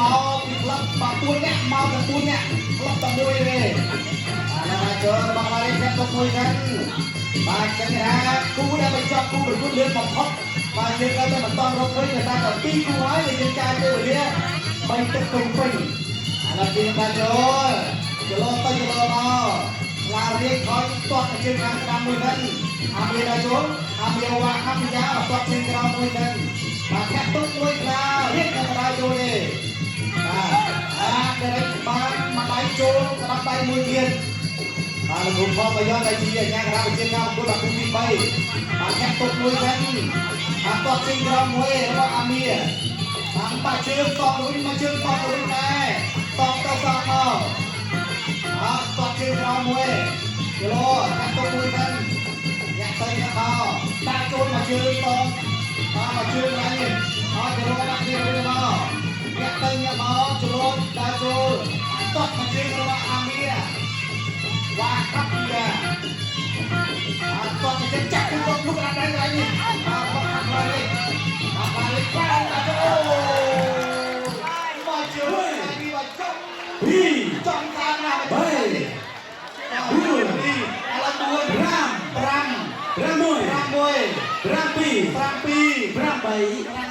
មកពីក្លឹបបាទ4នាក់មកទាំង4នាក់ក្លឹបតែមួយទេបាទដល់ចូលរបស់ឡារីធាក់ទុកមួយសិនបាទចឹងថាគូដែលបញ្ចប់គូប្រកួតលឿនបំផុតបាទយើងនៅតែមិនតន់រកឃើញដោយសារតែ2គូហើយដែលយើងចាយពេលវេលា3ទឹកពេញពេញអាឡូវពីបាទចូលចលោទៅចលោមកឡារៀងខ້ອຍទាត់ទៅជើងខាងស្ដាំមួយសិនអាមីដល់ចូលអាមីវ៉ាអាមីយ៉ាទាត់ជើងក្រោមមួយសិនបាទធាក់ទុកមួយខ្លារៀងតែដល់ចូលទេបាទអាដេរិកបានមកដៃចូលស្ដាប់ដៃមួយទៀតបាទលោកគ្រូផងបាយដែលជាអាជ្ញាកណ្ដាលវិជាការប្រកួតដល់គូទី3បាទធាក់ទុកមួយសិនអាទាត់ជើងក្រោមមួយរបស់អាមីបាទបាក់ជើងតរួញមកជើងតរួញដែរតទៅសងមកអត់ទាត់ជើងក្រោមមួយគីឡូធាក់ទុកមួយសិនញាក់ទៅញាក់មកដាក់ចូលមកជើងតបាទមកជើងឡើងនេះអត់គីឡូដាក់គ្នាវិញមកញាក់ទៅញាក់មកចូលដាក់ចូលទាត់មកជើងរបស់អាមីវ៉ាកាប់យ៉ាអត់ទាត់ទៅចាក់ទៅលុកដាក់ដៃឡើងនេះបាទបាក់ខាងនេះបាទបាទនេះបាទដាក់ចូលមកជើងនេះបាទចង់ 2 ចង់តាមណា 3 4ឥឡូវ4 5 5 6 6 7 7 8 8